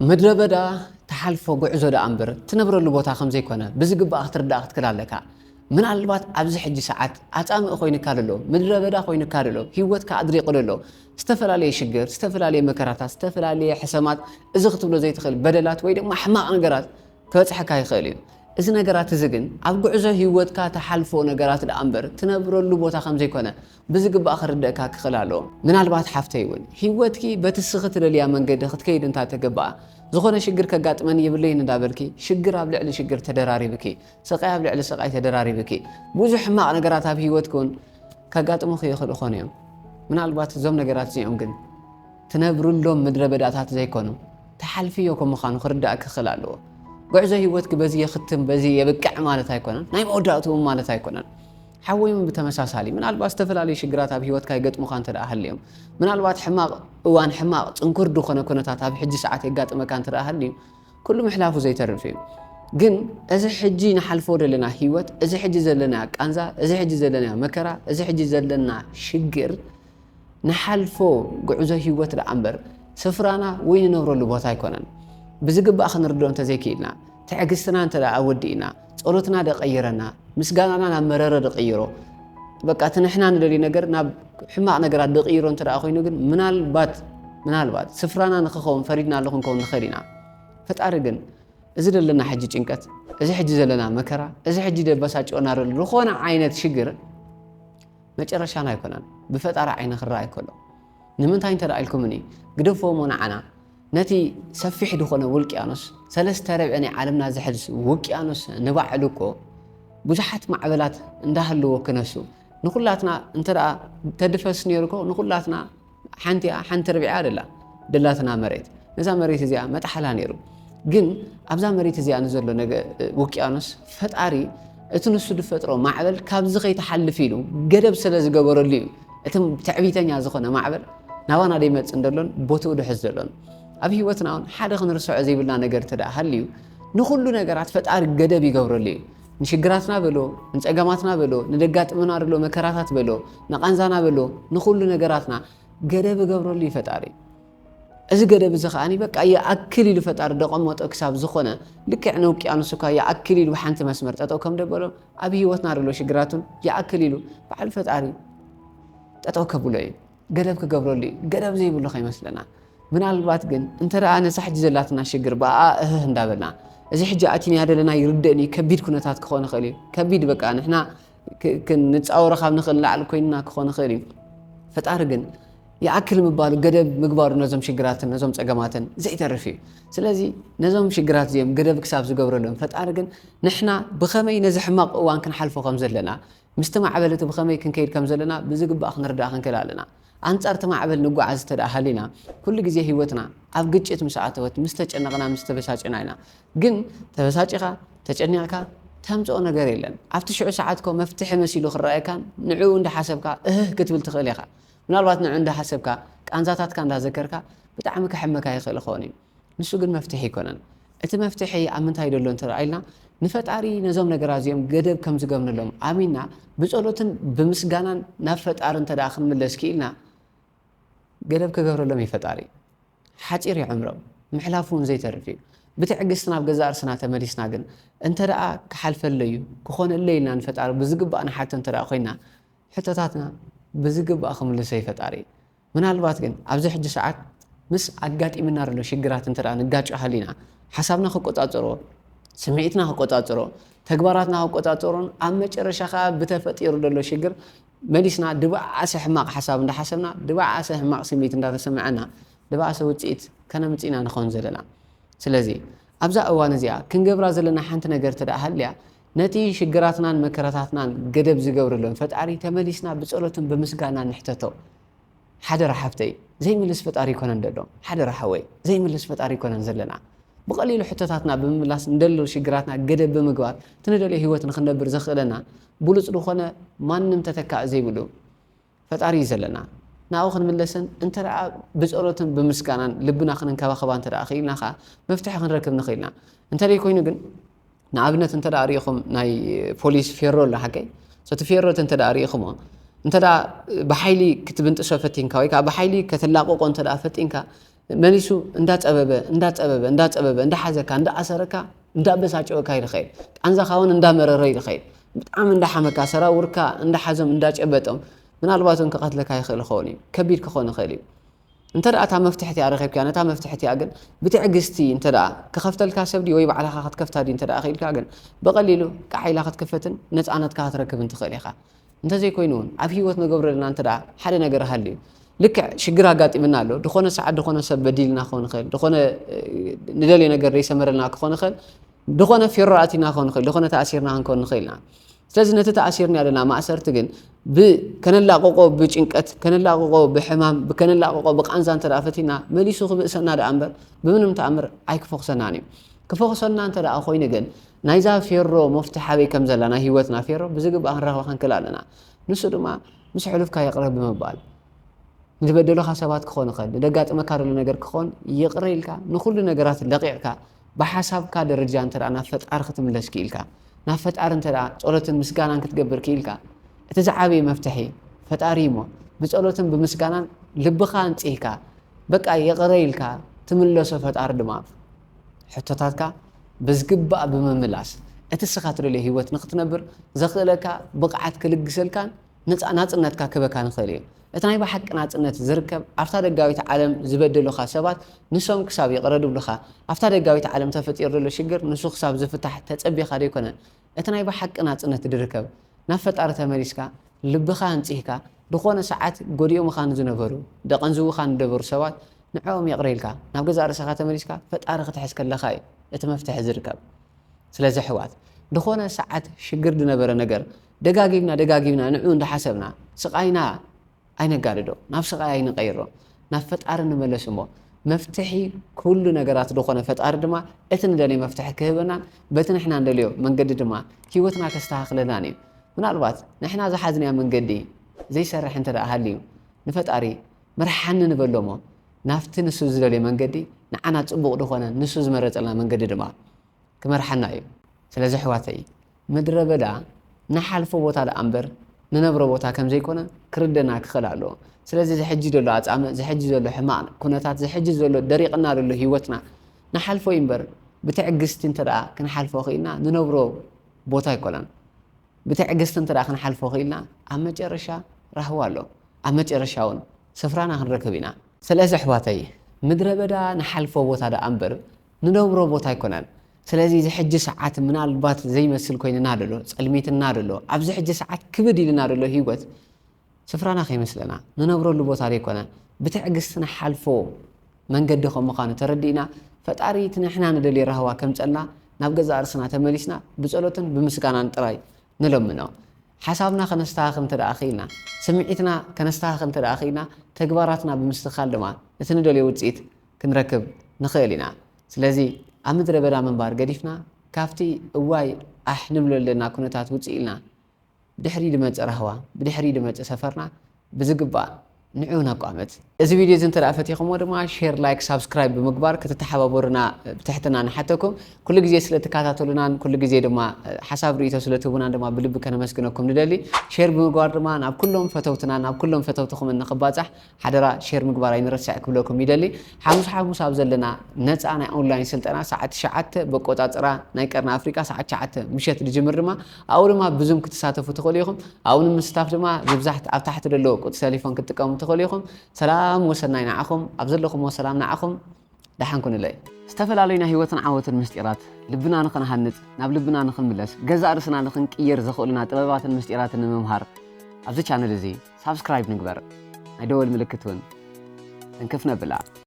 ምድረ በዳ ትሓልፎ ጉዕዞ ደኣ እምበር ትነብረሉ ቦታ ከም ዘይኮነ ብዝግባእ ክትርዳእ ክትክእል ኣለካ። ምናልባት ኣብዚ ሕጂ ሰዓት ኣጻምእ ኮይኑካ ደሎ፣ ምድረ በዳ ኮይኑካ ደሎ፣ ህይወትካ ኣድሪቑ ደሎ፣ ዝተፈላለየ ሽግር፣ ዝተፈላለየ መከራታት፣ ዝተፈላለየ ሕሰማት፣ እዚ ክትብሎ ዘይትኽእል በደላት ወይ ድማ ሕማቕ ነገራት ክበጽሐካ ይኽእል እዩ። እዚ ነገራት እዚ ግን ኣብ ጉዕዞ ህይወትካ ትሓልፎ ነገራት ደኣ እምበር ትነብረሉ ቦታ ከም ዘይኮነ ብዝግባእ ክርደእካ ክኽእል ኣለዎ። ምናልባት ሓፍተይ እውን ህይወትኪ በቲ ስኺ ትደልያ መንገዲ ክትከይድ እንታ ተገባኣ፣ ዝኾነ ሽግር ከጋጥመኒ የብለይን እንዳበልኪ ሽግር ኣብ ልዕሊ ሽግር ተደራሪብኪ፣ ስቓይ ኣብ ልዕሊ ስቓይ ተደራሪብኪ፣ ብዙሕ ሕማቕ ነገራት ኣብ ህይወትኪ እውን ከጋጥሙኺ ይኽእሉ ይኾኑ እዮም። ምናልባት እዞም ነገራት እዚኦም ግን ትነብርሎም ምድረ በዳታት ዘይኮኑ፣ ትሓልፍዮ ከም ምዃኑ ክርዳእ ክኽእል ኣለዎ። ጉዕዞ ህይወትኪ በዚ የኽትም፣ በዚ የብቅዕ ማለት ኣይኮነን፣ ናይ መወዳእትኡ ማለት ኣይኮነን። ሓወይም ብተመሳሳሊ፣ ምናልባት ዝተፈላለዩ ሽግራት ኣብ ህይወትካ ይገጥሙኻ እንተ ደኣ ሃልዮም፣ ምናልባት ሕማቕ እዋን፣ ሕማቕ ጽንኩር ዝኾነ ኩነታት ኣብ ሕጂ ሰዓት የጋጥመካ እንተ ደኣ ሃልዩ፣ ኩሉ ምሕላፉ ዘይተርፍ እዩ። ግን እዚ ሕጂ ንሓልፎ ዘለና ህይወት፣ እዚ ሕጂ ዘለና ቃንዛ፣ እዚ ሕጂ ዘለና መከራ፣ እዚ ሕጂ ዘለና ሽግር ንሓልፎ ጉዕዞ ህይወት ደኣ እምበር ስፍራና ወይ ንነብረሉ ቦታ ኣይኮነን። ብዝግባእ ክንርድኦ እንተዘይክኢልና፣ ትዕግስትና እንተ ደኣ ወዲእና፣ ጸሎትና ደቐይረና፣ ምስጋናና ናብ መረረ ደቐይሮ፣ በቃ እቲ ንሕና ንደልዩ ነገር ናብ ሕማቕ ነገራት ደቐይሮ እንተ ደኣ ኮይኑ ግን ምናልባት፣ ምናልባት ስፍራና ንክኸውን ፈሪድናሉ ክንከውን ንኽእል ኢና። ፈጣሪ ግን እዚ ዘለና ሕጂ ጭንቀት፣ እዚ ሕጂ ዘለና መከራ፣ እዚ ሕጂ ደበሳጭወና ዘሎ ዝኾነ ዓይነት ሽግር መጨረሻና ኣይኮነን። ብፈጣሪ ዓይኒ ክረኣይ ከሎ። ንምንታይ እንተ ደኣ ኢልኩምኒ፣ ግደፍዎ እሞ ንዓና፣ ነቲ ሰፊሕ ዝኾነ ውቅያኖስ፣ ሰለስተ ረብዒ ናይ ዓለምና ዝሕዝ ውቅያኖስ ንባዕሉ እኮ ብዙሓት ማዕበላት እንዳሃለዎ ክነሱ፣ ንኹላትና እንተ ደኣ ተድፈስ ነይሩ እኮ፣ ንኹላትና ሓንቲ እያ፣ ሓንቲ ርብዒ እያ ደላ፣ ደላትና መሬት። ነዛ መሬት እዚኣ መጥሓላ ነይሩ። ግን ኣብዛ መሬት እዚኣ ንዘሎ ነገ-፣ ውቅያኖስ ፈጣሪ እቲ ንሱ ዝፈጥሮ ማዕበል ካብዚ ከይትሓልፍ ኢሉ ገደብ ስለ ዝገበረሉ እዩ። እቲ ትዕቢተኛ ዝኾነ ማዕበል ናባና ደይመጽእ እንደሎን ቦትኡ ድሕዝ ዘሎን። ኣብ ህይወትና እውን ሓደ ክንርስዖ ዘይብልና ነገር እንተ ደኣ ሃልዩ፣ ንኹሉ ነገራት ፈጣሪ ገደብ ይገብረሉ እዩ። ንሽግራትና በሎ፣ ንጸገማትና በሎ፣ ንደጋጥመና ዘሎ መከራታት በሎ፣ ንቓንዛና በሎ፣ ንኹሉ ነገራትና ገደብ ይገብረሉ እዩ ፈጣሪ። እዚ ገደብ እዚ ከኣ በቃ ይኣክል ኢሉ ፈጣሪ ደቐመጦ ክሳብ ዝኾነ፣ ልክዕ ንውቅያኖስ እኳ ይኣክል ኢሉ ብሓንቲ መስመር ጠጠው ከም ደበሎ፣ ኣብ ህይወትና ዘሎ ሽግራቱን ይኣክል ኢሉ ባዕሉ ፈጣሪ ጠጠው ከብሎ እዩ። ገደብ ክገብረሉ እዩ። ገደብ ዘይብሉ ከይመስለና። ምናልባት ግን እንተ ደኣ ነዛ ሕጂ ዘላትና ሽግር ብኣኣ እህህ እንዳበልና፣ እዚ ሕጂ ኣቲናያ ዘለና ይርደእኒ፣ ከቢድ ኩነታት ክኾን ይኽእል እዩ። ከቢድ በቃ ንሕና ክ-፣ ክንጻወሮ ካብ ንኽእል ላዕሊ ኮይንና ክኾን ይኽእል እዩ። ፈጣሪ ግን ይኣክል ምባሉ፣ ገደብ ምግባሩ ነዞም ሽግራትን ነዞም ጸገማትን ዘይተርፍ እዩ። ስለዚ ነዞም ሽግራት እዚኦም ገደብ ክሳብ ዝገብረሎም ፈጣሪ ግን ንሕና ብኸመይ ነዚ ሕማቕ እዋን ክንሓልፎ ከም ዘለና፣ ምስቲ ማዕበል እቲ ብኸመይ ክንከይድ ከም ዘለና ብዝግባእ ክንርዳእ ክንክእል ኣለና። ኣንጻር እቲ ማዕበል ንጓዓዝ እንተ ደኣ ሃሊና፣ ኩሉ ግዜ ህይወትና ኣብ ግጭት ምስ ኣተወት፣ ምስ ተጨነቕና፣ ምስ ተበሳጭና ኢና። ግን ተበሳጪኻ፣ ተጨኒቕካ፣ ተምጽኦ ነገር የለን። ኣብቲ ሽዑ ሰዓት እኮ መፍትሒ መሲሉ ክረኣየካን ንዕኡ እንዳሓሰብካ እህህ ክትብል ትኽእል ኢኻ። ምናልባት ንዕኡ እንዳሓሰብካ፣ ቃንዛታትካ እንዳዘከርካ፣ ብጣዕሚ ከሕመካ ይኽእል ይኸውን እዩ። ንሱ ግን መፍትሒ ኣይኮነን። እቲ መፍትሒ ኣብ ምንታይ ደሎ እንተ ደኣ ኢልና፣ ንፈጣሪ ነዞም ነገራት እዚኦም ገደብ ከም ዝገብነሎም ኣሚንና፣ ብጸሎትን ብምስጋናን ናብ ፈጣሪ እንተ ደኣ ክንምለስ ክኢልና፣ ገደብ ክገብረሎም እዩ ፈጣሪ። ሓጺር እዩ ዕምሮም፣ ምሕላፉ እውን ዘይተርፍ እዩ። ብትዕግስቲ ናብ ገዛእ ርእስና ተመሊስና ግን፣ እንተ ደኣ ክሓልፈለይ እዩ፣ ክኾነለይ ኢልና ንፈጣሪ ብዝግባእ ንሓቶ እንተ ደኣ ኮይንና፣ ሕቶታትና ብዝግባእ ክምልሶ እዩ ፈጣሪ። ምናልባት ግን ኣብዚ ሕጂ ሰዓት ምስ ኣጋጢምና ዘሎ ሽግራት እንተ ደኣ ንጋጮ ሃሊና፣ ሓሳብና ክቆጻጸሮ፣ ስምዒትና ክቆጻጸሮ፣ ተግባራትና ክቆጻጸሮን ኣብ መጨረሻ ከኣ ብተፈጢሩ ዘሎ ሽግር መሊስና ድባኣሰ ሕማቕ ሓሳብ እንዳሓሰብና፣ ድባኣሰ ሕማቕ ስምዒት እንዳተሰምዐና፣ ድባኣሰ ውጽኢት ከነምጽእ ኢና ንኸውን ዘለና። ስለዚ ኣብዛ እዋን እዚኣ ክንገብራ ዘለና ሓንቲ ነገር እንተ ደኣ ሃልያ፣ ነቲ ሽግራትናን መከራታትናን ገደብ ዝገብረሎም ፈጣሪ ተመሊስና ብጸሎትን ብምስጋናን ንሕተቶ። ሓደራ ሓፍተይ፣ ዘይምልስ ፈጣሪ ኣይኮነን ደሎ። ሓደራ ሓወይ፣ ዘይምልስ ፈጣሪ ኣይኮነን ዘለና። ብቐሊሉ ሕቶታትና ብምምላስ ንደሎ ሽግራትና ገደብ ብምግባር እቲ ንደልዮ ህይወት ንክንነብር ዘኽእለና ብሉጽ ዝኾነ ማንም ተተካኢ ዘይብሉ ፈጣሪ እዩ ዘለና። ናብኡ ክንምለስን እንተ ደኣ ብጸሎትን ብምስጋናን ልብና ክንንከባኸባ እንተ ደኣ ክኢልና ከኣ መፍትሒ ክንረክብ ንኽእል ኢና። እንተ ደይኮይኑ ግን ንኣብነት እንተ ደኣ ርኢኹም ናይ ፖሊስ ፌሮ ኣሎ ሓቀይ? So እቲ ፌሮ እቲ እንተ ደኣ ርኢኹሞ፣ እንተ ደኣ ብሓይሊ ክትብንጥሶ ፈቲንካ ወይ ከኣ ብሓይሊ ከተላቕቖ እንተ ደኣ ፈቲንካ፣ መሊሱ እንዳጸበበ እንዳጸበበ እንዳጸበበ እንዳሓዘካ እንዳኣሰረካ እንዳበሳጨወካ ይድኸይድ። ቃንዛኻ እውን እንዳመረረ ይድኸይድ። ብጣዕሚ እንዳሓመካ ሰራውርካ እንዳሓዞም እንዳጨበጦም ምናልባት እውን ክቐትለካ ይኽእል ይኸውን እዩ። ከቢድ ክኾን ይኽእል እዩ። እንተ ደኣ እታ መፍትሕቲ ኣረኺብካ ነታ መፍትሕቲ ግን ብትዕግስቲ እንተ ደኣ ክኸፍተልካ ሰብ ድዩ ወይ ባዕልኻ ክትከፍታ ድዩ እንተ ደኣ ኽኢልካ ግን ብቐሊሉ ቃሕ ኢላ ክትክፈትን ነፃነትካ ክትረክብን ትኽእል ኢኻ። እንተዘይኮይኑ እውን ኣብ ህይወት ንገብረልና እንተ ደኣ ሓደ ነገር ሃልዩ ልክዕ ሽግር ኣጋጢምና ኣሎ ድኾነ ሰዓት ድኾነ ሰብ በዲልና ክኾን ይኽእል ድኾነ ንደልዮ ነገር ዘይሰመረልና ክኾን ይኽእል ድኾነ ፌሮ ኣቲና ክኾን ይኽእል ድኾነ ተኣሲርና ክንኮን ንኽእል ኢና። ስለዚ ነቲ ተኣሲርና ያለና ማእሰርቲ ግን ብከነላቕቆ ብጭንቀት ከነላቕቆ ብሕማም ብከነላቕቆ ብቃንዛ እንተ ፈቲና መሊሱ ክብእሰና ደኣ እምበር ብምንም ተኣምር ኣይክፈኽሰናን እዩ። ክፈኽሰና እንተ ደኣ ኮይኑ ግን ናይዛ ፌሮ መፍትሒ ኣበይ ከም ዘላ ናይ ህይወትና ፌሮ ብዝግባእ ክንረኽባ ክንክእል ኣለና። ንሱ ድማ ምስ ሕሉፍካ ይቕረ ብምባል ንዝበደሉኻ ሰባት ክኾን ይኽእል ንደጋጥመካ ዘሎ ነገር ክኾን ይቕረ ኢልካ ንኩሉ ነገራት ለቒዕካ ብሓሳብካ ደረጃ እንተ ናብ ፈጣሪ ክትምለስ ክኢልካ ናብ ፈጣሪ እንተ ጸሎትን ምስጋናን ክትገብር ክኢልካ እቲ ዝዓበየ መፍትሒ ፈጣሪ እሞ ብጸሎትን ብምስጋናን ልብኻ ኣንጺህካ በቃ ይቕረ ኢልካ ትምለሶ ፈጣሪ ድማ ሕቶታትካ ብዝግባእ ብምምላስ እቲ ስኻ ትደልዮ ህይወት ንክትነብር ዘኽእለካ ብቕዓት ክልግሰልካን ነፃ ናፅነትካ ክበካ ንኽእል እዩ። እቲ ናይ ብሓቂ ናፅነት ዝርከብ ኣብታ ደጋዊት ዓለም ዝበደሉኻ ሰባት ንሶም ክሳብ ይቕረ ድብሉኻ ኣብታ ደጋዊት ዓለም ተፈጢሩ ዘሎ ሽግር ንሱ ክሳብ ዝፍታሕ ተፀቢኻ ደይኮነ እቲ ናይ ብሓቂ ናፅነት ድርከብ ናብ ፈጣሪ ተመሊስካ ልብኻ ኣንፂህካ ዝኾነ ሰዓት ጎዲኦምኻ ንዝነበሩ ደቐንዝውኻ ንደበሩ ሰባት ንዕኦም ይቕረ ኢልካ ናብ ገዛእ ርእስኻ ተመሊስካ ፈጣሪ ክትሕዝ ከለኻ እዩ እቲ መፍትሒ ዝርከብ። ስለዚ ኣሕዋት ዝኾነ ሰዓት ሽግር ዝነበረ ነገር ደጋጊምና ደጋጊምና ንዑ እንዳሓሰብና ስቓይና ኣይነጋድዶ ናብ ስቓይ ኣይንቐይሮ ናብ ፈጣሪ ንመለስ እሞ መፍትሒ ኩሉ ነገራት ዝኾነ ፈጣሪ ድማ እቲ ንደልዮ መፍትሒ ክህበናን በቲ ንሕና ንደልዮ መንገዲ ድማ ህይወትና ከስተኻኽለናን እዩ። ምናልባት ንሕና ዝሓዝናዮ መንገዲ ዘይሰርሕ እንተ ደኣ ሃልዩ ንፈጣሪ ምርሓኒ ንበሎ እሞ ናብቲ ንሱ ዝደልዮ መንገዲ ንዓና ጽቡቕ ዝኾነ ንሱ ዝመረጸልና መንገዲ ድማ ክመርሓና እዩ። ስለዚ ኣሕዋተይ ምድረ በዳ ንሓልፎ ቦታ ደኣ እምበር ንነብሮ ቦታ ከም ዘይኮነ ክርደና ክኽእል ኣለዎ። ስለዚ እዚ ሕጂ ዘሎ ኣጻምእ፣ እዚ ሕጂ ዘሎ ሕማቕ ኩነታት፣ እዚ ሕጂ ዘሎ ደሪቕና ዘሎ ህይወትና ንሓልፎ እዩ እምበር ብትዕግስቲ እንተ ደኣ ክንሓልፎ ኽኢልና ንነብሮ ቦታ ኣይኮነን። ብትዕግስቲ እንተ ደኣ ክንሓልፎ ኽኢልና ኣብ መጨረሻ ራህዋ ኣሎ። ኣብ መጨረሻ እውን ስፍራና ክንረክብ ኢና። ስለዚ ኣሕዋተይ ምድረ በዳ ንሓልፎ ቦታ ደኣ እምበር ንነብሮ ቦታ ኣይኮነን። ስለዚ እዚ ሕጂ ሰዓት ምናልባት ዘይመስል ኮይንና ደሎ ጸልሚትና ደሎ ኣብዚ ሕጂ ሰዓት ክብድ ኢልና ደሎ ህይወት ስፍራና ከይመስለና ንነብረሉ ቦታ ዘይኮነ ብትዕግስቲ ንሓልፎ መንገዲ ከም ምዃኑ ተረዲእና ፈጣሪ እቲ ንሕና ንደልዮ ራህዋ ከምጸልና ናብ ገዛእ ርእስና ተመሊስና ብጸሎትን ብምስጋናን ጥራይ ንለምኖ። ሓሳብና ከነስተኻኽል እንተ ደኣ ኽኢልና፣ ስምዒትና ከነስተኻኽል እንተ ደኣ ኽኢልና፣ ተግባራትና ብምስትኽኻል ድማ እቲ ንደልዮ ውጽኢት ክንረክብ ንኽእል ኢና። ስለዚ ኣብ ምድረ በዳ ምንባር ገዲፍና ካብቲ እዋይ ኣሕ ንብሎ ዘለና ኩነታት ውጽእ ኢልና ብድሕሪ ድመጽእ ራህዋ፣ ብድሕሪ ድመጽእ ሰፈርና ብዝግባእ ንዑ ነቋምት። እዚ ቪድዮ እዚ እንተ ደኣ ፈቲኹሞ ድማ ሼር፣ ላይክ፣ ሳብስክራይብ ብምግባር ክትተሓባበሩና ብትሕትና ንሓተኩም። ኩሉ ግዜ ስለ ትከታተሉናን ኩሉ ግዜ ድማ ሓሳብ ርእይቶ ስለ ትህቡናን ድማ ብልቢ ከነመስግነኩም ንደሊ። ሼር ብምግባር ድማ ናብ ኩሎም ፈተውትና ናብ ኩሎም ፈተውትኹም ንኽባጻሕ ሓደራ ሼር ምግባር ኣይንረስዕ ክብለኩም ይደሊ። ሓሙስ ሓሙስ ኣብ ዘለና ነፃ ናይ ኦንላይን ስልጠና ሰዓት ትሽዓተ በቆጻጽራ ናይ ቀርኒ ኣፍሪቃ ሰዓት ትሽዓተ ምሸት ዝጅምር ድማ ኣብኡ ድማ ብዙም ክትሳተፉ ትኽእሉ ኢኹም። ኣብኡ ንምስታፍ ድማ ዝብዛሕ ኣብ ታሕቲ ዘሎ ቁፅሪ ቴሌፎን ክትጥቀሙ ትኽእሉ ኢኹም። ሰላም ወሰናይ ንዓኹም ኣብ ዘለኹሞ ሰላም ንዓኹም። ደሓን ኩኑለይ። ዝተፈላለዩ ናይ ህይወትን ዓወትን ምስጢራት ልብና ንኽንሃንጽ ናብ ልብና ንኽንምለስ ገዛእ ርእስና ንኽንቅይር ዘኽእሉና ጥበባትን ምስጢራትን ንምምሃር ኣብዚ ቻነል እዚ ሳብስክራይብ ንግበር። ናይ ደወል ምልክት እውን እንክፍ ነብላ።